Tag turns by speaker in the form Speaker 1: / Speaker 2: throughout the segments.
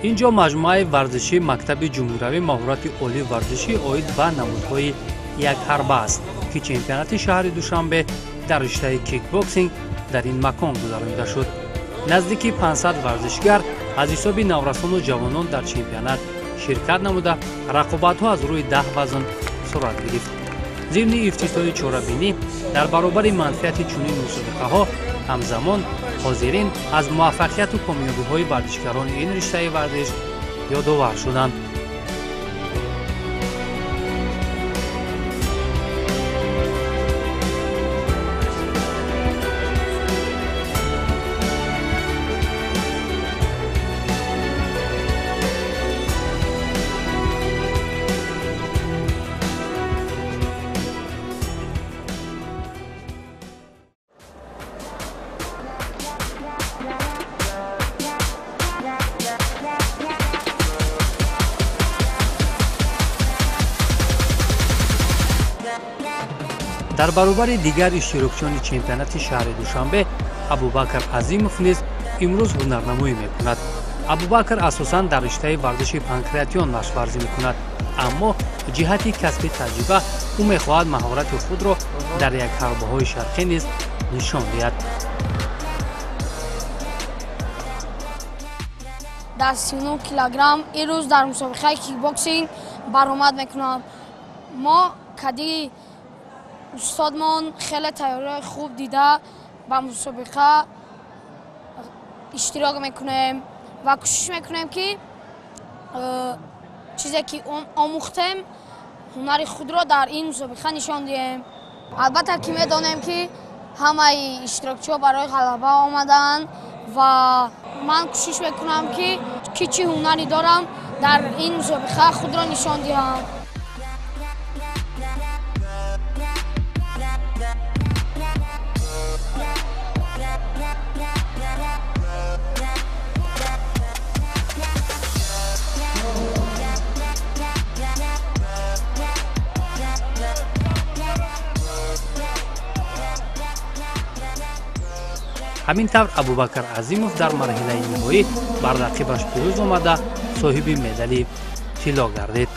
Speaker 1: Ин ҷо маҷмӯаи варзишии мактаби ҷумҳуриявии маҳорати олии варзишӣ оид ба намудҳои якҳарба аст, ки чемпионати шаҳри Душанбе дар риштаи кикбоксинг дар ин макон гузаронида шуд. Наздики 500 варзишгар аз ҳисоби наврасону ҷавонон дар чемпионат ширкат намуда, рақобатҳо аз рӯи 10 вазн сурат гирифт. Зимни ифтитоҳи чорабинӣ дар баробари манфиати чунин мусобиқаҳо ҳамзамон ҳозирин аз муваффақияту комёбиҳои варзишгарони ин риштаи варзиш ёдовар шуданд. Дар баробари дигар иштирокчиёни чемпионати шаҳри Душанбе Абубакр Азимов низ имрӯз ҳунарнамоӣ мекунад. Абубакр асосан дар риштаи варзиши панкратион машқварзӣ мекунад, аммо ҷиҳати касби таҷриба ӯ мехоҳад маҳорати худро дар якҳарбаҳои шарқӣ низ нишон диҳад.
Speaker 2: Дар 39 килограмм имрӯз дар мусобиқаи кикбоксинг баромад мекунам. Мо кади устодмон хеле тайёриҳои хуб дида ба мусобиқа иштирок мекунем ва кӯшиш мекунем, ки чизе ки омӯхтем, ҳунари худро дар ин мусобиқа нишон диҳем. Албатта, ки медонем, ки ҳамаи иштирокчиҳо барои ғалаба омадаанд ва ман кӯшиш мекунам, ки чӣ ҳунаре дорам, дар ин мусобиқа худро нишон диҳам.
Speaker 1: Ҳамин тавр Абубакр Азимов дар марҳилаи ниҳоӣ бар рақибаш пирӯз омада, соҳиби медали тилло гардид.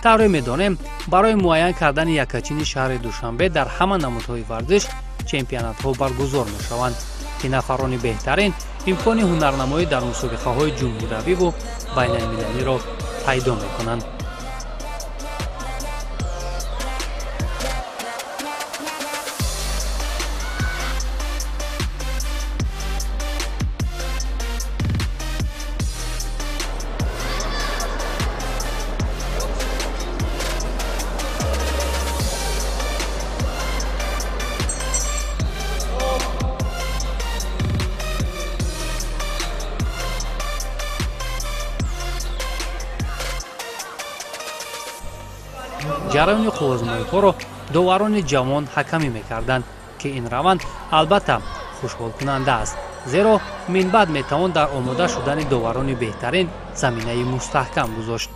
Speaker 1: Тавре медонем, барои муайян кардани якачини шаҳри Душанбе дар ҳама намудҳои варзиш чемпионатҳо баргузор мешаванд, ки нафарони беҳтарин имкони ҳунарнамоӣ дар мусобиқаҳои ҷумҳуриявиву байналмилалиро пайдо мекунанд. Ҷараёни қувваозмоиҳоро доварони ҷавон ҳакамӣ мекарданд, ки ин раванд албатта хушҳолкунанда аст, зеро минбаъд метавон дар омода шудани доварони беҳтарин заминаи мустаҳкам гузошт.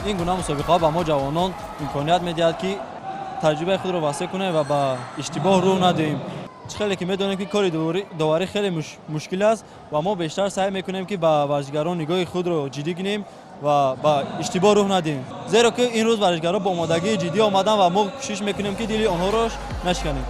Speaker 3: Ин гуна мусобиқаҳо ба мо ҷавонон имконият медиҳад, ки таҷрибаи худро васеъ кунем ва ба иштибоҳ рӯ надиҳем. Чӣ хеле ки медонем, ки кори доварӣ хеле мушкил аст ва мо бештар саъй мекунем, ки ба варзишгарон нигоҳи худро ҷиддӣ кунем ва ба иштибоҳ рӯ надиҳем, зеро ки ин рӯз варзишгарон бо омодагии ҷиддӣ омаданд ва мо кӯшиш мекунем, ки дили онҳоро нашиканем.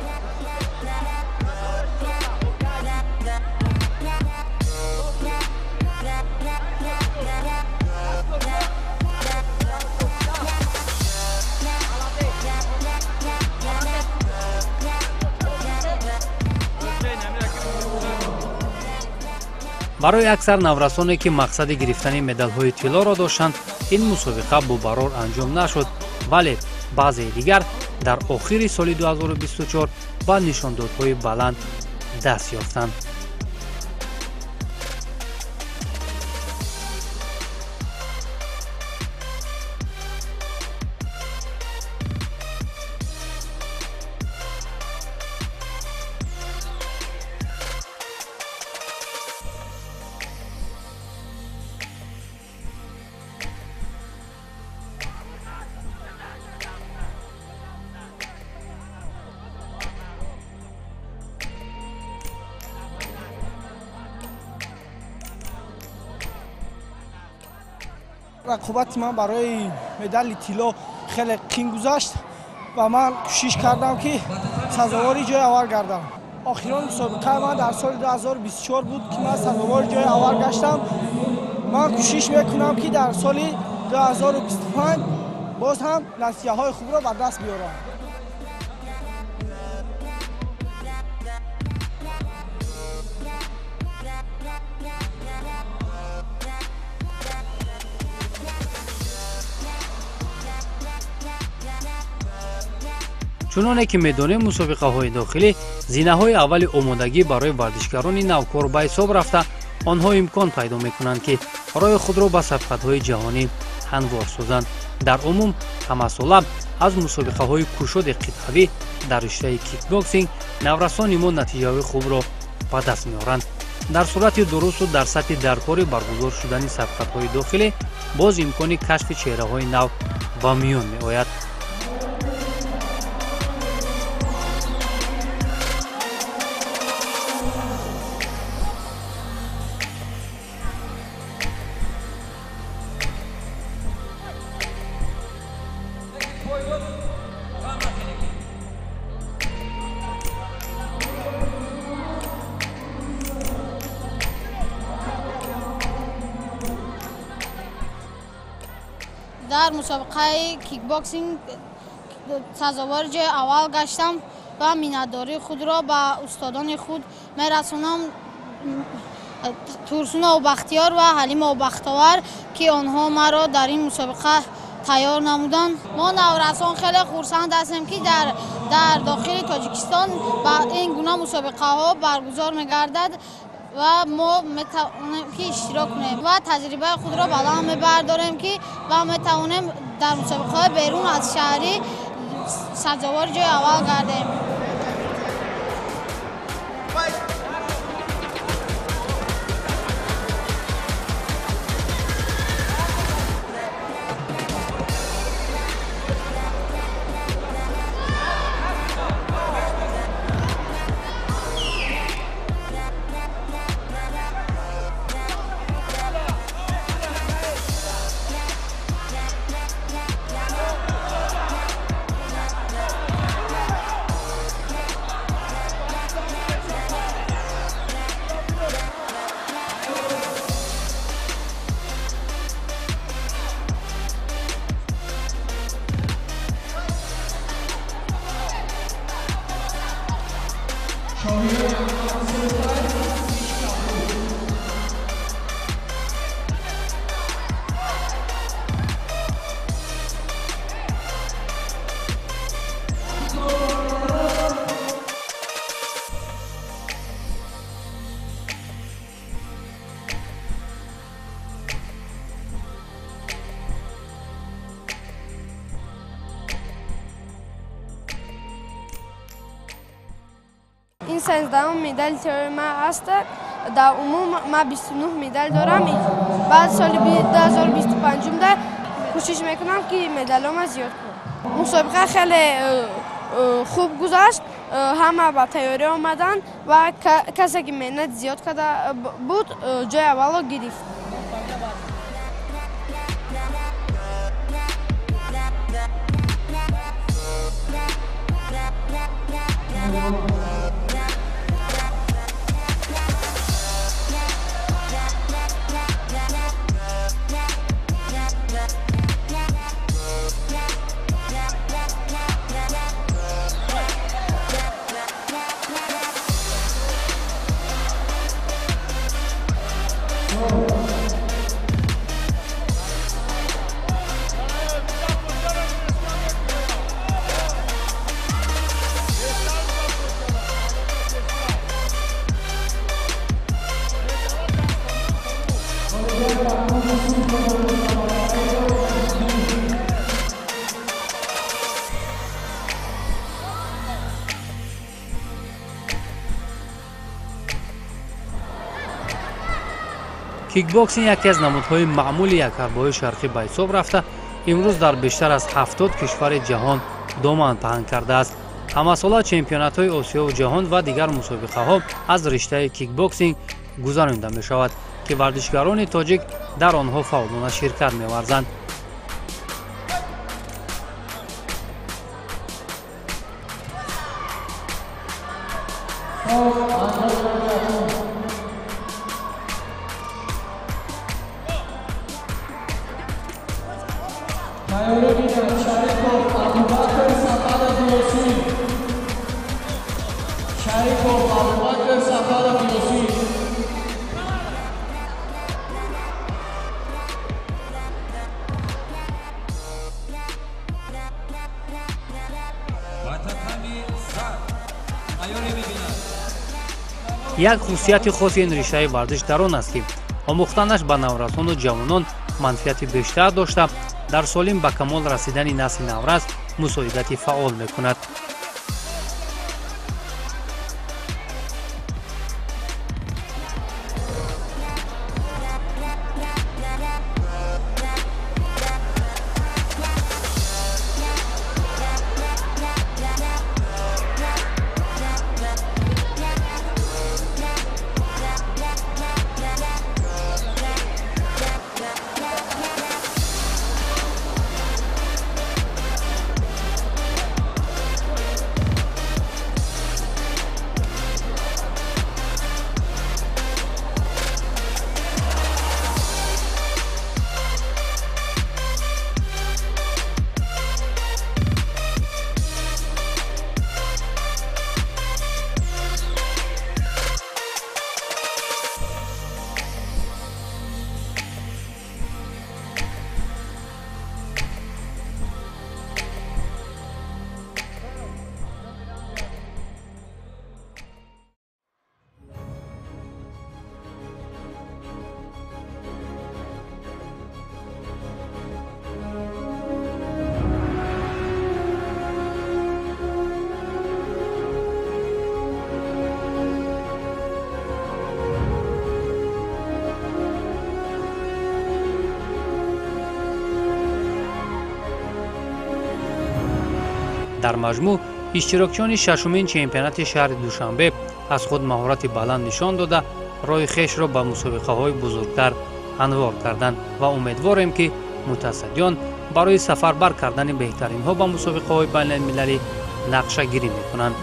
Speaker 1: Барои аксар наврасоне, ки мақсади гирифтани медалҳои тиллоро доштанд, ин мусобиқа бобарор анҷом нашуд, вале баъзеи дигар дар охири соли 2024 ба нишондодҳои баланд даст ёфтанд.
Speaker 4: Рақобати ман барои медали тилло хеле қин гузашт ва ман кӯшиш кардам, ки сазовори ҷои аввал гардам. Охирон мусобиқаи ман дар соли 2024 буд, ки ман сазовори ҷои аввал гаштам. Ман кӯшиш мекунам, ки дар соли 2025 боз ҳам натиҷаҳои хубро ба даст биёрам.
Speaker 1: Чуноне ки медонем, мусобиқаҳои дохилӣ зинаҳои аввали омодагӣ барои варзишгарони навкор ба ҳисоб рафта, онҳо имкон пайдо мекунанд, ки роҳи худро ба сабқатҳои ҷаҳонӣ ҳамвор созанд. Дар умум ҳамасола аз мусобиқаҳои кушоди қитъавӣ дар риштаи кикбоксинг наврасони мо натиҷаҳои хубро ба даст меоранд. Дар сурати дурусту дар сатҳи даркори баргузор шудани сабқатҳои дохилӣ боз имкони кашфи чеҳраҳои нав ба миён меояд.
Speaker 2: Дар мусобиқаи кикбоксинг сазовори ҷои аввал гаштам ва миннатдории худро ба устодони худ мерасонам, Турсунов Бахтиёр ва Ҳалимов Бахтовар, ки онҳо маро дар ин мусобиқа тайёр намуданд. Мо наврасон хеле хурсанд ҳастем, ки дар дохили Тоҷикистон ба ин гуна мусобиқаҳо баргузор мегардад ва мо метавонем, ки иштирок кунем ва таҷрибаи худро баланд мебардорем, ки ва метавонем дар мусобиқаҳои берун аз шаҳрӣ сазовори ҷои аввал гардем.
Speaker 5: Ин 13 медали тиллои ман аст. Дар умум ман 29 медал дорам. Баъд соли 2025 кӯшиш мекунам, ки медалҳома зиёд кунам. Мусобиқа хеле хуб гузашт, ҳама ба тайёрӣ омаданд ва касе ки меҳнат зиёд карда буд, ҷои аввалро гирифт.
Speaker 1: Кикбоксинг яке аз намудҳои маъмули якҳарбаҳои шарқӣ ба ҳисоб рафта, имрӯз дар бештар аз 70 кишвари ҷаҳон доман паҳн кардааст. Ҳамасола чемпионатҳои Осиёву ҷаҳон ва дигар мусобиқаҳо аз риштаи кикбоксинг гузаронида мешавад, ки варзишгарони тоҷик дар онҳо фаъолона ширкат меварзанд. Як хусусияти хоси ин риштаи варзиш дар он аст, ки омӯхтанаш ба наврасону ҷавонон манфиати бештар дошта, дар солим ба камол расидани насли наврас мусоидати фаъол мекунад. Дар маҷмӯъ иштирокчиёни шашумин чемпионати шаҳри Душанбе аз худ маҳорати баланд нишон дода, роҳи хешро ба мусобиқаҳои бузургтар анвор карданд ва умедворем, ки мутасаддиён барои сафарбар кардани беҳтаринҳо ба мусобиқаҳои байналмилалӣ нақшагирӣ мекунанд.